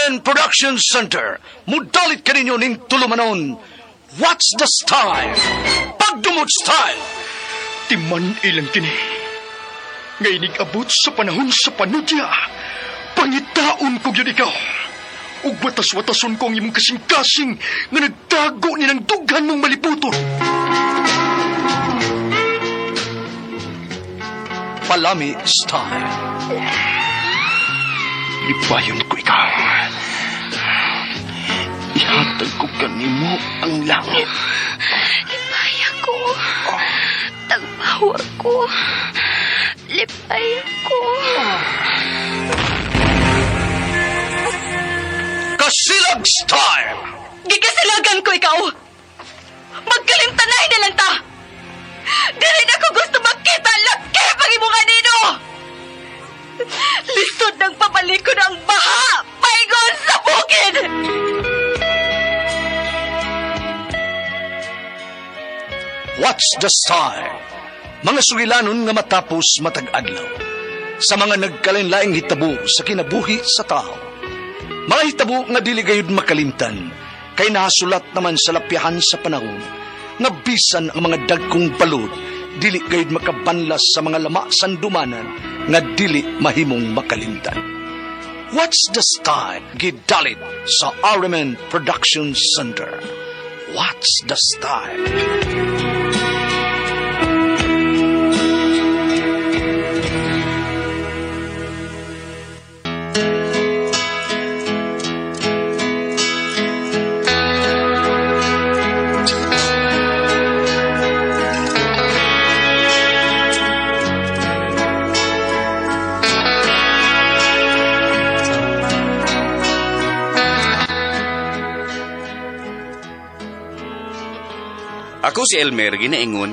RMN Production Center, mudalit kaninyo ning tulumanon. What's the style? Pagdumot style! Timan ilang kini. Nga inig-abot sa panahon sa panudya, pangitaon ko gyud ikaw. Ug watas-watason ko ang imong kasing-kasing nga nagtago ni ng dughan mong maliputon. Palami style. Lipayon ko ikaw. Ihatag ko kanimo ang langit. Lipaya ko. Tagpawar ko. Lipaya ko. Kasilag style! Gigasilagan ko ikaw. Magkalimtanay na lang ta. Dili na ko gusto makita laki pag imong anino. Lisod ng pabalikon ang baha. Paingon sa bukid. What's the style? Mga sugilanon nga matapos matag adlaw. Sa mga nagkalain-laing hitabo sa kinabuhi sa tao. Mga hitabo nga dili gayud makalimtan, kay nahasulat naman sa lapyahan sa panahon, nga bisan ang mga dagkong balod, dili gayud makabanlas sa mga lama sandumanan, nga dili mahimong makalimtan. What's the style? Gidalit sa RMN Production Center. What's the style? Ako si Elmer ginaingon,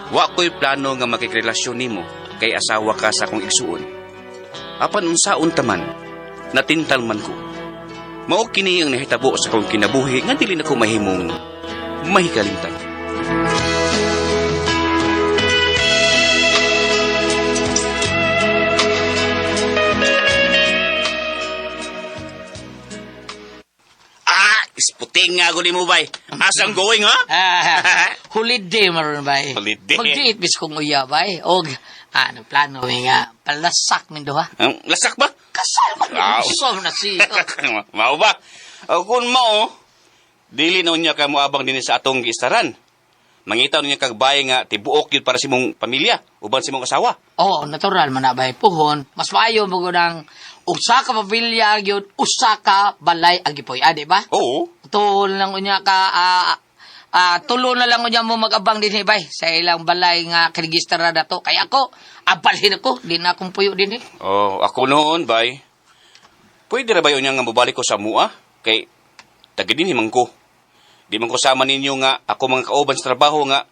wa ko'y plano nga makikrelasyon nimo kay asawa ka sa akong igsuon. Apan unsaon ta man, natintal man ko. Mao kini ang nahitabo sa akong kinabuhi nga dili nako mahimong mahikalimtan. Ah, isputing nga ako ni mo, bay. Asang going, ha? Ah, holiday maron bay. Holiday. Mag-date bis kong uya bay. Og ano plano mi nga palasak min duha. Ang lasak ba? Kasal man Aw. so na siya. Mao ba? O, kung mao, dili na unya ka moabang dinhi sa atong giistaran. Mangita niya kag bay nga tibuok yun para sa imong pamilya uban sa imong asawa. Oh, natural man na bay puhon. Mas maayo mo ang usa ka pamilya gyud, usa ka balay ang gipoy. Ah, di ba? Oo. Tuol lang unya ka tulo na lang unya mo mag-abang dinhi bay sa ilang balay nga kirigistara dato. Kaya ako abalhin ako, di na akong puyo dinhi. Oh, ako noon, bay. Pwede ra ba yun nga mobalik ko sa mua? Kay taga dinhi man ko. Di man ko sama ninyo nga ako mga kauban sa trabaho nga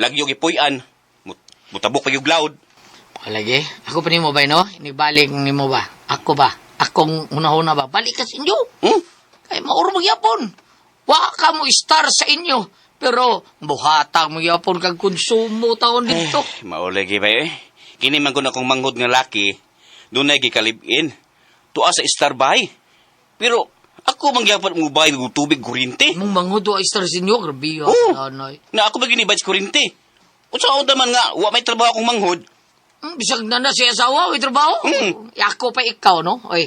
lagi yung ipuy-an. Mutabok pa yung loud. Lagi. Ako pa nimo ba, no? Inibalik nimo ba? Ako ba? Akong una-una ba? Balik ka sa inyo. Hmm? Kay mauro magyapon. Wa ka mo star sa inyo. Pero buhatag mo yapon kag konsumo taon dito. Eh, maulagi ba eh. Kini man ko na akong manghod nga laki, dunay gikalibin. Tuwa sa star bay. Pero ako mangyapon mo bay og tubig kurinte. Mong manghod wa star sa inyo, grabe Oo. anay. Na ako ba ginibad sa kurinte? Unsa ako man nga wa may trabaho akong manghod. Bisag na na siya asawa, may trabaho. Ako pa ikaw, no? Oy,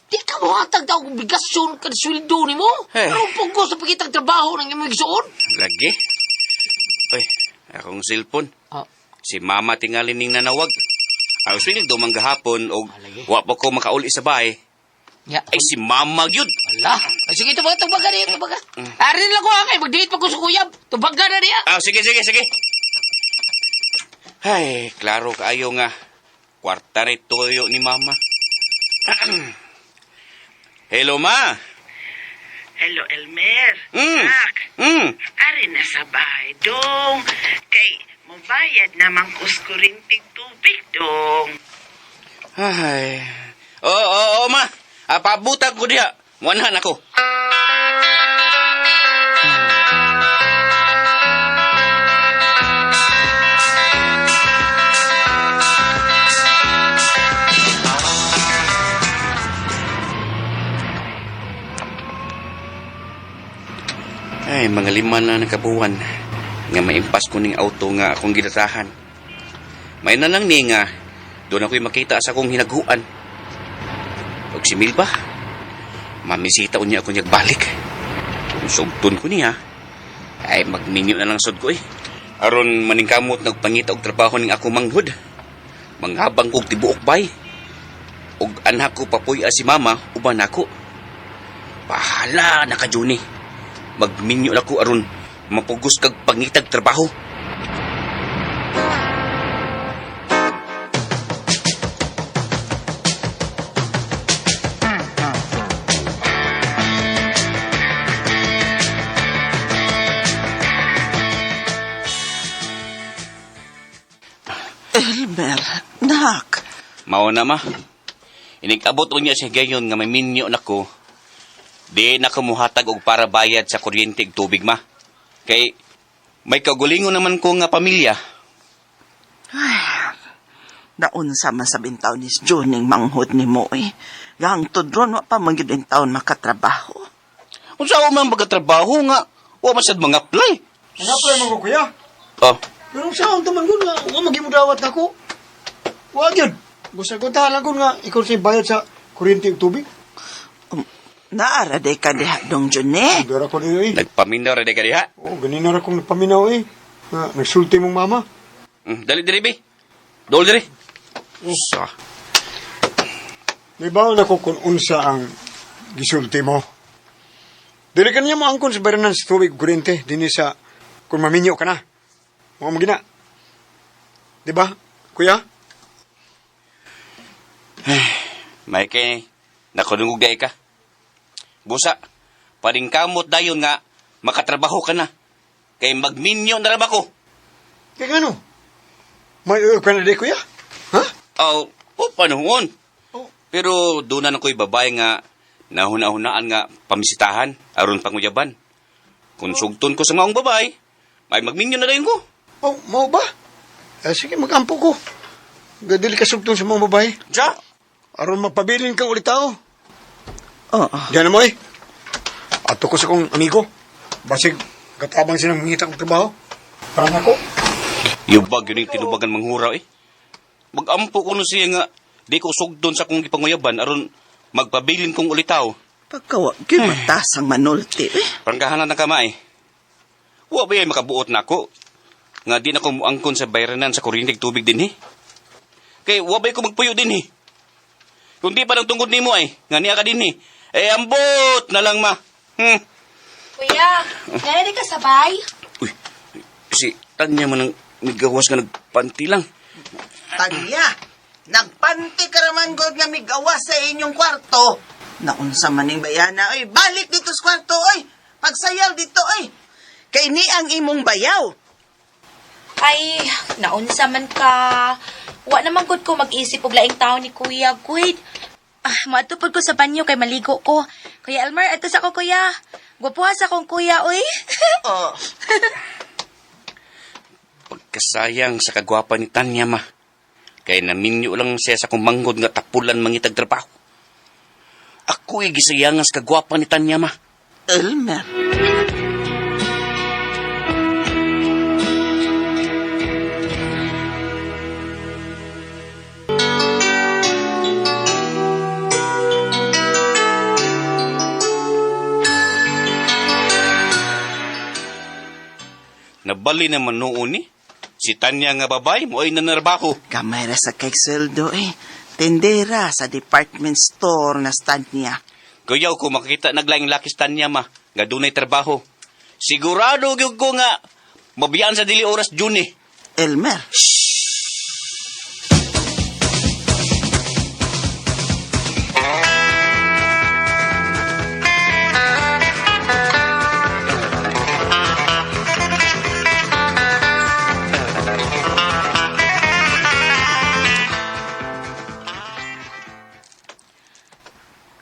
di ka mo hatag daw kung bigasyon ka sweldo ni mo. Eh. Pero pugos sa pagkitang trabaho ng imong igsuon. Lagi. Oy, akong cellphone. Oh, Si mama tingali ning nanawag. Ang sweldo daw man gahapon og Ah, lagi. wa pa ko makauli sa bahay. ya. Ay si mama gyud. Ala. Ay, sige, tubaga, tubaga niya, tubaga. Arin lang ko ha, kay magdiit pa ko sa kuyab. Tubaga na niya. Ah, sige, sige, sige. Ay, klaro kaayo nga. Kwarta rin toyo ni mama. Hello, ma. Hello, Elmer. Nak, ari na sa bahay, dong. Kay, mubayad naman kuskurintig tubig, dong. Ay. Oo, oo, oo, ma. Ah, paabutag ko diha. Muanhan ako. Ay, mga 5 na nakabuwan nga maimpas ko ning auto nga akong gidatahan. May na lang ni nga doon ako'y makita sa akong hinaghuan. Og si Milba, mamisita unya ako niyag balik. Kung sugton ko niya, ay magminyo na lang sud ko eh. Aron maningkamot nagpangita og trabaho ning ako manghud. Manghabang kog tibuok bay. Og anak ko papuy si mama uban ako. Bahala na ka, Johnny. Magminyo na ko aron mapugos kag pangitag trabaho. Elmer, nak. Mao na ma. Inig-abot unya siya gayon nga may minyo nako. Di na ko muhatag og para bayad sa kuryente ug tubig ma. Kay may kagulingon naman ko nga pamilya. Ay, naunsa man sa bintaw ni Juning manghod ni mo eh. Gangtod ron, wa pa man gyud in taon makatrabaho. Unsa man pagkatrabaho nga wa man sad mga apply. Nag-apply man ko, kuya. Oh, Pero saan taman ko nga, wa magimudawat nako. Wa gyud. Gusto ko tahalan ko nga ikaw sa bayad sa kuryente ug tubig. Naara day ka diha dong June. Dara ko niyo eh. Nagpaminaw ra ka diha. Oh, ganina ra kong nagpaminaw eh. Nga, nagsulti mong mama. Dali diri bi. Dol diri. Usa. May na ko kung unsa ang gisulti mo. Dili ka niya moangkon sa bayranan sa tubig ug kuryente dinhi sa kung maminyo ka na. Mao mo gina. Di ba, kuya? May kay nakadungog day ka. Busa, paringkamot dayon nga makatrabaho ka na. Kay magminyo na ra ba ko? Kaya ngano? May uyo ka na di, kuya? Ha? Aw, oh, panahon. Oh. Pero doon na ko'y babae nga nahuna-hunaan nga pamisitahan aron panguyaban. Kung sugton ko sa maong babae, ay magminyo na dayon ko. Oh, mao ba? Eh, sige, mag-ampo ko. Gadili ka sugton sa mga babae. Siya? Aron mapabilin kang ulit tao. Oo. Diyan na mo eh. Ato ko sa kong amigo. Basig, katabang silang mangita kong trabaho. Parang ako. Yubag yun yung tinubagan manghuraw eh. Magampo ko no siya nga di ko sugton sa kong gipanguyaban aron magpabilin kong ulitaw. Pagkawa, gyud matas ang manulti eh. Prangkahanan ng kamay. Wa ba yay makabuot nako? Nga di na ko muangkon sa bayranan sa kuryente ug tubig din eh. Kay wa ba ko magpuyo din eh. Kung di pa nang tungod nimo ay, nga niya ka din eh. Eh ambot na lang ma. Kuya, nanay ka sabay? Uy, si Tanya man ang migawas nga nagpanti lang. Tanya, nagpanti ka raman god nga migawas sa inyong kwarto. Naunsa maning bayana, oy, balik dito sa kwarto, oy. Pagsayaw dito, oy. Kay ni ang imong bayaw. Ay, naunsa man ka. Wa naman gud ko mag-isip og laing tao ni Kuya Guid. Ah, moadto pud ko sa banyo kay maligo ko. Kuya Elmer, adto sa ko kuya. Gwapuha sa akong kuya, oy. Oh, Pagkasayang sa kagwapa ni Tanya ma. Kay naminyo lang siya sa kumanggod nga tapulan mangitag trabaho. Ako'y gisayangan sa kagwapa ni Tanya ma. Elmer. Nabali naman noon ni. Si Tanya nga babay mo ay nanarbaho. Gamay ra sa kay sweldo, eh. Tendera sa department store na stand niya. Kuyaw ko makita naglaing laki si Tanya ma. Nga dunay trabaho. Sigurado gyud ko nga mabiyaan sa dili oras June eh. Elmer.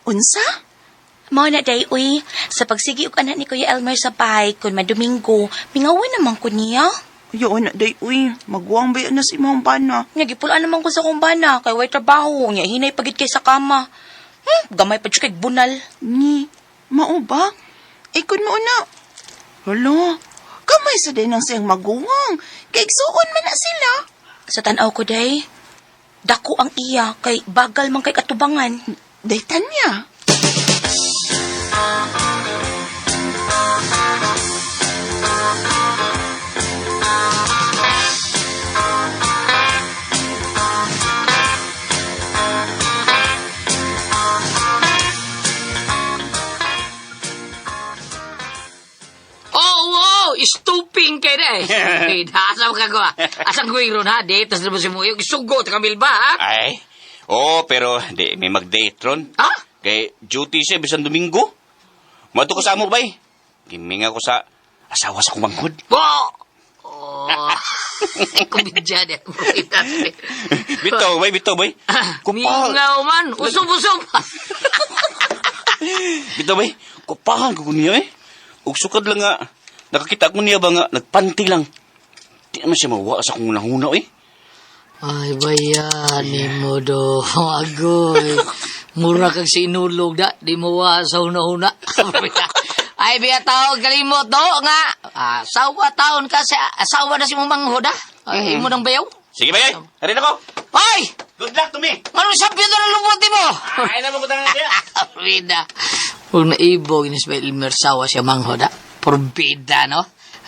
Unsa? Mao na day, uy. Sa pagsigi og anak ni Kuya Elmer sa bahay, kun madomingo, mingawan naman ko niya. Ayo na day, uy. Magwang ba na si imong bana? Nya gipulaan naman ko sa akong bana kay way trabaho, nya hinay pagid kay sa kama. Gamay pa jud kay bunal. Ni, mao ba? Eh, kun mao na. Hala, kamay sa din ang siyang maguwang. Kay igsuon man na sila. Sa tanaw ko, day, dako ang iya kay bagal man kay katubangan. Day, Tanya. Oh, wow! Stuping kay na eh. Asa ka ko Asang guwiro na, date, tas na si Muyo. Sugot ka milba, ha? Ay, oh, pero di may mag-date ron. Ha? Kay duty siya bisan Domingo. Mato ko sa amo bay. Giminga ko sa asawa sa kumanghod. Bo! Oh, kumidya na. Bitaw bay, bitaw bay. Kupahan. Mingaw man. Usog-usog. Bitaw bay. Kupahan ko niya eh. Ug sukad lang nga nakakita ko niya ba nga nagpanty lang. Di naman siya mawa sa kong unang-una eh. Ay, bayani mo do. Agoy. Mura kag sinulog da. Di mo wa sa una-una. Ay, biya tao, kalimot do nga. Asawa taon ka sa asawa na si mong manghod, ah. Ay, imo nang bayaw. Sige bay, harin ako. Ay! Good luck to me. Anong sabi ito ng lubot mo? Ay na mo ko tangan niya. Bida. Kung naibog ni Ismael Mersawa siya manghod, ah. Porbida, no?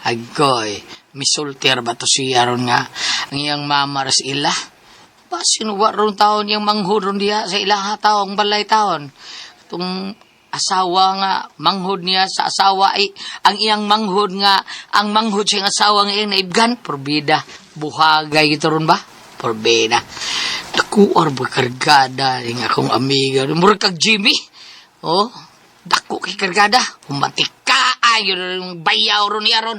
Agoy, misulter ba to siya ron nga? Ang iyang mama ras ila. Basin wa ron taon iyang manghod ron diha sa ilaha taong balay taon. Itong asawa nga manghod niya sa asawa ay ang iyang manghod nga ang manghod sa iyang asawa nga iyang naibgan porbida buhagay ito ron ba porbida. Dako or ba kargada ning akong amiga. Murag kag Jimmy. Oh, dako kay kargada. Humatika ayo yung bayaw ron niya ron.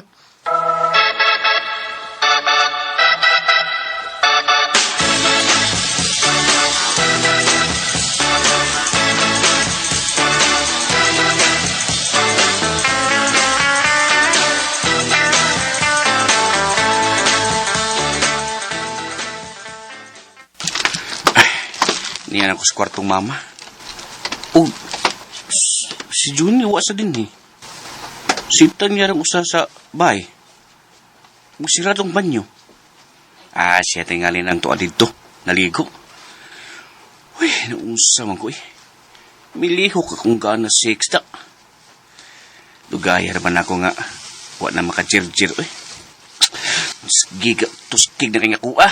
Niyan ako sa kwartong mama. Oh, si Juni wa sa din eh. Si Tanya rin usa sa bay. Musiradong banyo. Ah, siya tingali ng tuwa dito. Naligo. Uy, naunsa man ko eh. Milihok akong gaana six ta. Dugayar man ako nga. Wa na makajirjir eh. Giga, tuskig na kay nga kuha.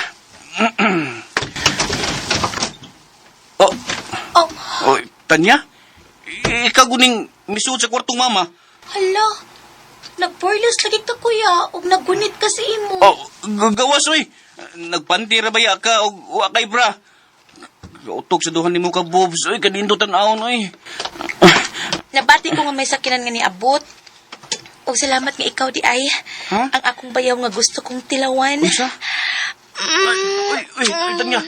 Oh, Oh, Oy, Tanya? Ikaw guning misuod sa kwartong mama. hala. Nagporlos lagi ka, kuya, ug nagunit ka sa imo. Oh, gawas oy. Nagpanti ra baya ka og wa kay bra. Utog sa duhan nimo ka bobs oy kanindo tan-awon oy. Nabati ko nga may sakinan nga niabot. Og salamat nga ikaw di ay. Ha? Ang akong bayaw nga gusto kong tilawan. Unsa? Uy, uy, uy, Tanya.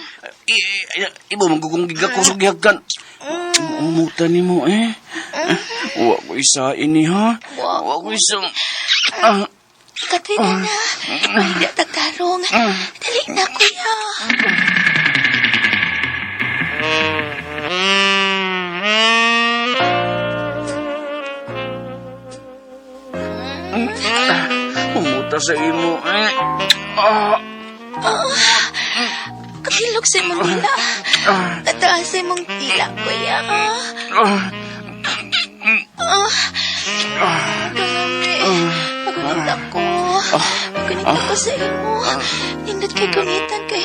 Ibo man gugong giga ko sa gihagkan. Umuta nimo eh. Wa ko isa ini ha. Wa ko isa. Ah, Katoy na na. Hindi tagtarong. Dali na, kuya. Umuta sa imo eh. Ah, Kakilog sa imong dila. Kataas sa imong dila, kuya. ah. Ah, kalami. Pagunit ako. Pagunit ako sa imo. Nindot kay gunitan kay.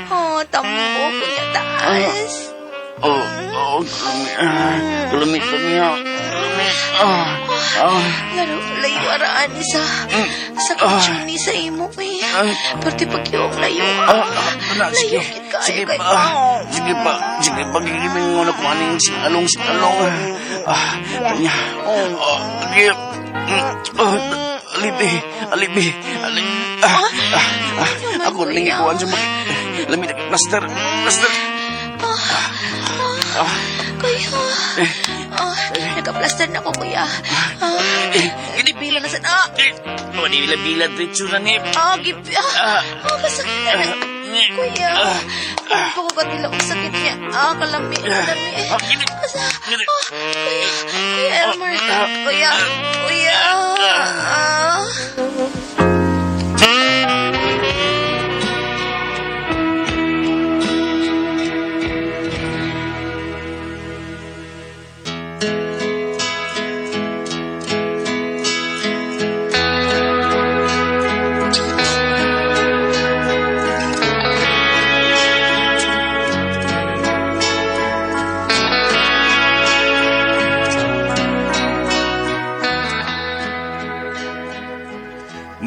Oh, tambo ko niya taas. Oh, oh, kalami. Ah, kalami, Tanya. Kalami. Ah, ah. Laro, layo araan ni sa sa ni sa imo eh. Pati pag yung layo. Ah, ah, na, sige. Layo gid kaayo Sige kay pa. Sige pa. Sige pa. Gigiling mo na kung ano yung sinalong sinalong. Ah, Tanya. Oh, sige. Oh, alibi. Alibi. Ali. Ah, ah, ah. Ako rin ikuan sa mga... Lami na plaster. Plaster. Kuya. Ah, nagka-plaster na ko, kuya. Ah, Gini. bila na sa... Ah, Eh, Manila-bila diretso na ni. ah, gib... Ah, ah, kasakit na. Kuya. Ang pagkakatila og sakit niya. Ah, kalami, kalami. Ah, gini. Asa? Gini. Ah, kuya, Kuya Elmer. Kuya, kuya. Ah.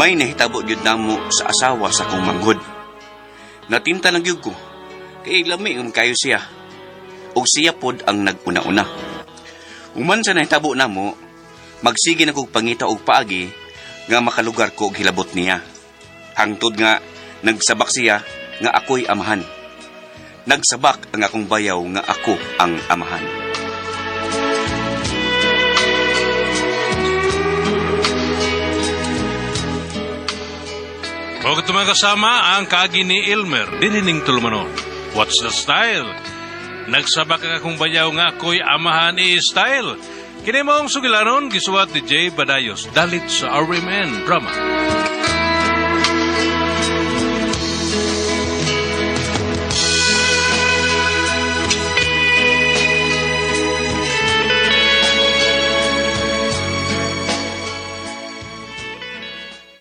May nahitabo gyud namo sa asawa sa akong manghod. Natinta lang gyud ko. Kay lami man kayo siya. Ug siya pod ang naguna-una. Human sa nahitabo namo, magsige na kog pangita og paagi nga makalugar ko og hilabot niya. Hangtod nga nagsabak siya nga ako'y amahan. Nagsabak ang akong bayaw nga ako ang amahan. Huwag ito mga kasama ang kaagi ni Elmer, dinining tulumanon. What's the style? Nagsabak ang akong bayaw nga ako'y amahan i-style. Kini mo ang sugilanon, gisuwat ni Jay Badayos, dalit sa RMN Drama.